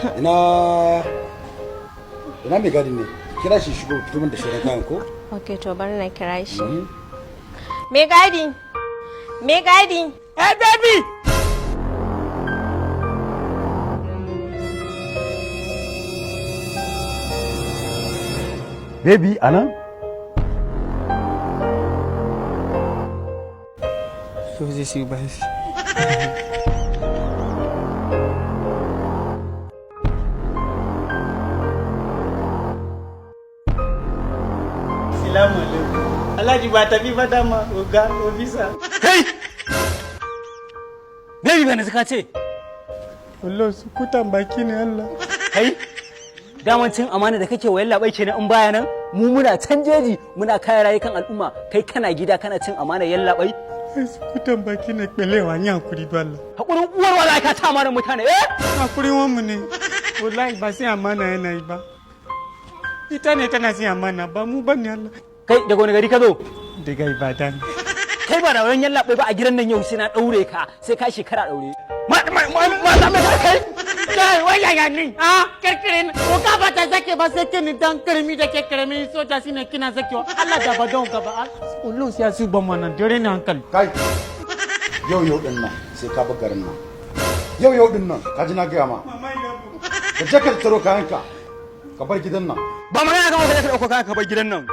Ina mai gadin ne? Kira shi, shigo, fito min da shirin kayan ko. Ok, to bari na kira shi. Mai gadi, mai gadi. Hey, baby! Baby anan? So zai shi ba shi. Salamu alaikum. Alhaji ba tafi ba dama, oga, ofisa. Kai! Baby ba na ka ce? Wallah su kutan baki ne Allah. Kai? Daman cin amana da kake wayan labai kenan in baya nan? Mu muna can jeji muna kare rayukan al'umma, kai kana gida kana cin amana yallaɓai. Ai su kutan baki ne pele wa ni hakuri don Allah. Hakurin uwar wala ka ta amanar mutane eh? Hakuri wanmu ne. Wallahi ba sai amana yana yi ba. Ita ne tana sai amana ba mu bane Allah. Kai, daga wani gari ka zo? Daga Ibadan. Kai ba da wayan yallaɓai ba, a gidan nan yau sai na ɗaure ka, sai ka shekara ɗaure. Ma ma ma ma za me kai? Kai wai yaya ni? Ah, kirkirin ko ka ba ta zake ba sai kini dan kirmi da ke kirmi soja shine kina zakewa. Allah da ba don ka ba. Ulun sai su ba mana dare ne hankali. Kai, yau yau din nan sai ka bar garin nan yau yau din nan, ka ji na gaya ma. Ka je ka tattaro kayanka ka bar gidan nan. Ba magana ka ka ɗauko kayan ka bar gidan nan.